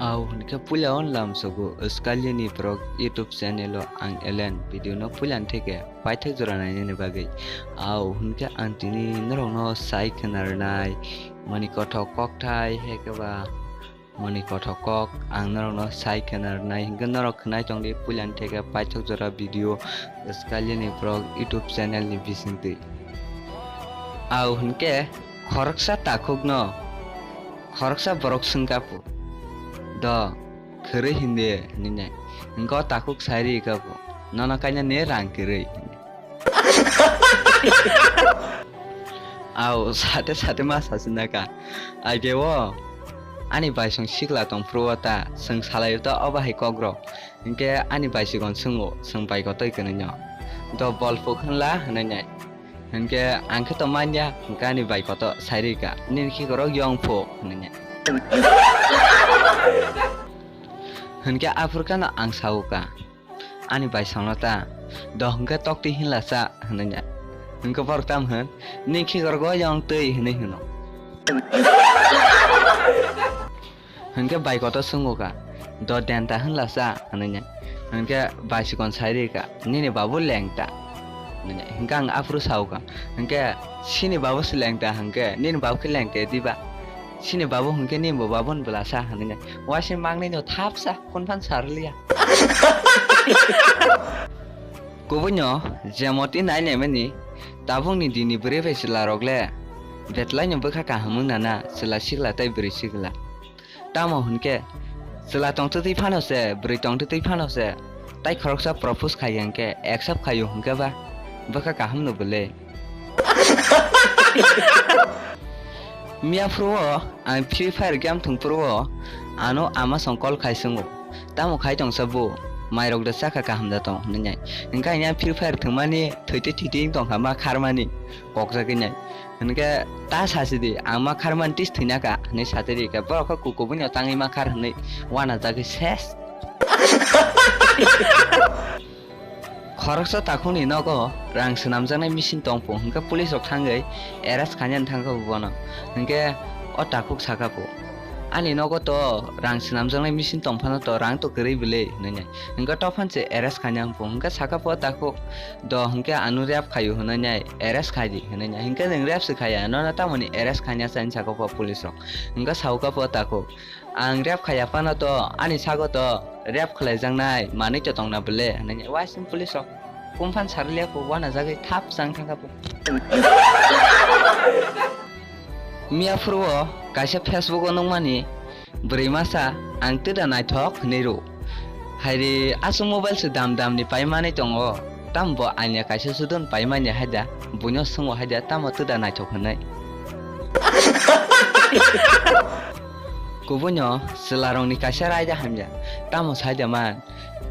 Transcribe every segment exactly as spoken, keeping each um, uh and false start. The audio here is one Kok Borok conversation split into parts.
Au hwnkhe puila on lamsogo Skyliani Vlog YouTube channel o ang Elen video no puilan theke paithak jora nainani bagwi. Au hwnkhe ang tini norokno sai khwnarnai mani kothok kokthai hekeba mani kothok kok ang norokno sai khwnarnai hwnkhe norok khwnai tongdi puilan theke paithak jora video Skyliani Vlog YouTube channel ni bisingtwi. Au hwnkhe khoroksa takhukno khoroksa borok swngkapu, "Do, kwrwi hindi?" hwnwi nai. Hwnkhe o takhuk sairi kapu, "Nono kainani rang kwrwi," hwnwi. Au sate sate ma sasinaka, "Aige o ani baisong sikla tongphuru o ta, chwng salaio ta obo hai kokrok." Hwnkhe ani baisikon swngo, "Chwng bai kotoi kwrwino do bol phuk hwnla?" hwnwi nai. Hwnkhe ang khe to manya, hwnkhe ani bai koto sairika, "Nini khikorok yong phuk," hwnwi nai. Hwnkhe aphuru kheno ang sauka, ani baisongno ta, "Do hwnkhe toktwi hinla cha," hwnwi nai. Hwnkhe borok tam hwn, "Nini khikorgo yong twi," hwnwi hwno. Hwnkhe bai koto swngo ka, "Do denta hinla cha," hwnwi nai. Hwnkhe baisikon sairi ka, "Nini babu lengta," hwnwi nai. Hwnkhe ang aphuru sauka, hwnkhe, "Sini babu se lengta hwnkhe, nini babu khe lengta diba? Sini babu hwnkhe nini bo babu ni bwlasa," hwnwi nai. Waise mangnai no thapsa, kun phan sarliya. Kubuino jemoti nai naimani, tabukni dini bwrwi bai chwla rok le betlaino bwkha kaham wng nana, chwla sikla tei bwrwi sikla. Tamo hwnkhe, chwla tongtwtwi phano se, bwrwi tongtwtwi phano se, tai khoroksa propose khai hwnkhe, accept khaio hwnkhe ba, bwkha kaham no bwle. Miya phuru o ang Free Fire game thwng phuru o ano ama song call khai swngo. Tamo khai tongsa bo, mairok da chakha kaham da tong hwnwi nai. Hwnkhe ang yang Free Fire thwngmani thwitwi thwitwi wng tongkha ma kharmani kokjagwi nai. Hwnkhe ta sasi di, ang ma kharmani tis thwina ka hwnwi satwi ri khe borok khe kukubuino tangwi ma khar hwnwi wanajagwi ses. Khoroksa takhukni nogo rang swnamjaknai machine tongphung hwnkhe police rok thangwi arrest khainani thangkha bo bono. Hwnkhe o takhuk sakha bo, "Ani nogo to rang swnamjaknai machine tongphano to rang to kwrwi bwle," hwnwi nai. Hwnkhe tophan se arrest khaina wngphung hwnkhe sakha bo o takhuk, "Do hwnkhe ano rape khaio," hwnwi nai, "Arrest khai di," hwnwi nai. Hwnkhe nwng rape se khaiya, nono tamoni arrest khaina chai sakha bo police rok. Hwnkhe saukha bo o takhuk, "Ang rape khaiya phano to, ani sago to rape khlaijaknai manwi to tongna bwle," hwnwi waising police rok kumphan sarliya kho wanajagwi thap chang thangkha bo. Miya phuru o kaisa Facebook o nukmani bwrwi masa, "Ang twida naithok," hwnwi rw. Hairi aswk mobile se dam dam ni paimani tongo, tamo bo anya kaisa sudon paimani haida, buino swngo haida tamo twida naithok hwnwi. Kubuino chwlarokni kaisa raida hamya, tamo saida man,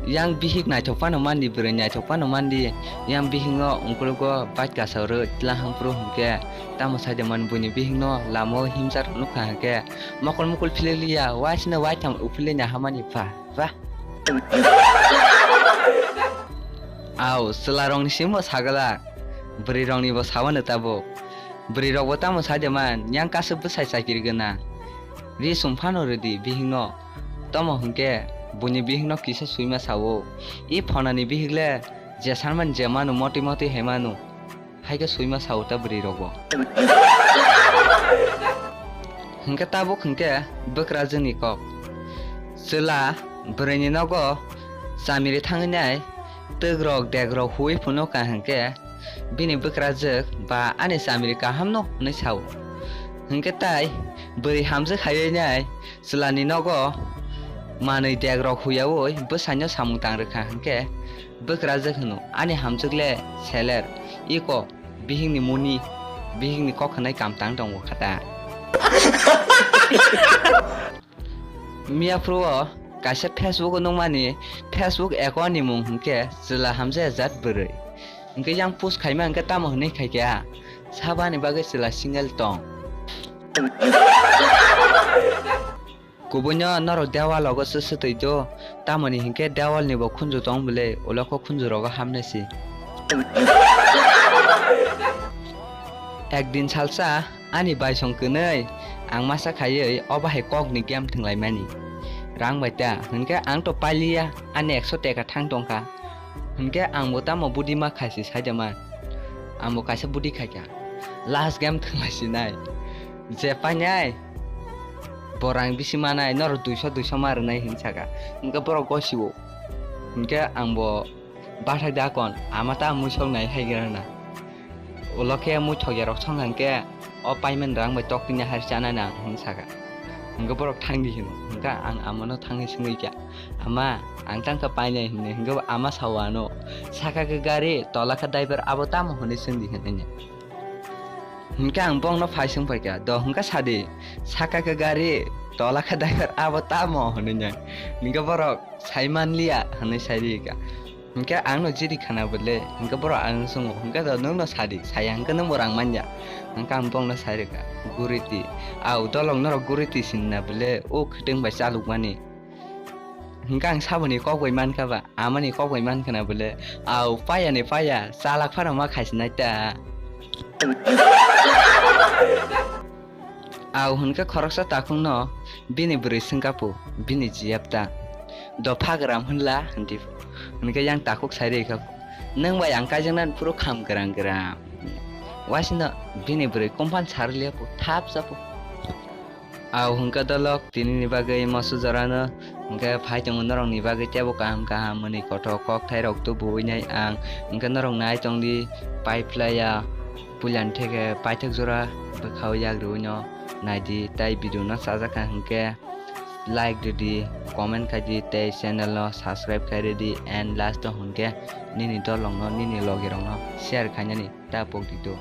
yang bihik naithok phano mandi, bwrwi naithok phano mandi, yang bihikno ungkulugo bike kasa rw tla hangphuru hwnkhe, tamo saida man buini bihikno lamao himsa rok nukha hwnkhe, mokol mokol phililiya, waisino waitham uphilina hamani pha, pha. Au, chwlarokni simo sagala, bwrwirokni bo sawano tabuk. Bwrwirokbo tamo saide man, yang kasu bwsai chakiri gwnang. Ri sum phano rwdi bihikno. Tamo hwnkhe buini bihikno kisa swima sao. I phonani bihik le je sanmani je manu moti moti hai manu. Hai khe swima sao ta bwrwirokbo. Hwnkhe tabuk hwnkhe bwkrajwkni kok. Chwla bwrwini nogo chamiri thangwi nai twkrok dekrok huwi phunukha hwnkhe bini bwkrajwk ba ani chamiri kaham no hwnwi sao. Hwnkhe tai bwrwi hamjwk haiwi nai chwlani nogo manwi dekrok huyaui bwsaino samung tang rwkha hwnkhe bwkrajwk hwno, "Ani hamjwk le seler, iko bihikni muni, bihikni kok hwnwi kamtang tongo kha ta." Miya phuru o kaisa Facebook o nukmani, Facebook account ni mung hwnkhe Chwla Hamjaya Jat Bwrwi. Hwnkhe yang post khaima hwnkhe tamo hwnwi khaikha, sabani bagwi chwla single tong. Kubuino norok dewal ogo swswtwi do, tamoni hinkhe dewal ni bo khunju tong bwle, ulo kho khunju rogo hamnai si. Ekdin salsa ani baisong kwnwi ang masa khaiwi obo hai kok ni game thwnglaimani. rang bai ta, hinkhe ang to pailiya, ani ekso teka thang tongkha. Hinkhe ang bo tamo budi ma khaisi saida man. Ang bo kaisa budi khaikha. Last game thwnglaisi nai. Je painai, bo rang bisi manai, norok duiso, duiso ma rwnai hin saka. Hinkhe borok gosio. Hinkhe ang bo bathak da kon, ama ta mui sok nai hai gra na. Ulo khe mui thok ya rok song hang khe, o payment rang bai tok tini hari chana nang hin saka. Hinkhe borok thang di hino. Hinkhe ang ama no thangwi swngwi kha, "Ama, ang tang kha painai," hinwi. Hinkhe ama sao ano, "Saka khe gari, tola khe driver, abo tamo?" hinwi swng di hinwi. Hinkhe ang bongno phai swng phaikha, "Do hinkhe sadi, saka khe gari, tola khe driver, abo tamo?" hinwi nang. Hinkhe borok, "Sai manliya," hinwi sai rikha. Hinkhe ang no jiri khana bole, hinkhe borok ang swngo, "Hinkhe do nwng no sadi, saya hinkhe nwng bo rang manya." Hinkhe ang bongno sai rikha, "Guriti, au dolong norok guriti sinna bole, o khwtwng bai chalukmani." Hinkhe ang saboni kok bai mankha ba, amani kok bai mankha na bole, "Au, paya ni paya, chalak phano ma khaisinai ta." Au hinkhe khoroksa takhukno bini bwrwi swngkha pu, bini jiyap ta, "Dopha gram hinla?" hinti pu. Hinkhe yang takhuk sai rikha, "Nwng bai ang kaijaknani phuru kham gram gram." Waisino bini bwrwi kumphan sarliya pu, thap cha pu. Au hwnkhe dolok, tinini bagwi moso jorano hwnkhe phai tongo norokni bagwi teibo kaham kaham mwnwi kothok kokthairok tubuwi nai ang. Hwnkhe norok nai tongdi, pai phlaiya, puilani theke paithak jora bwkhao yak rwino naidi, tei video no chajakha hwnkhe like rwdi, comment khaidi tei channel no subscribe khai rwdi, and last o hwnkhe nini dolokno, nini logirokno share khainani ta pokdi do.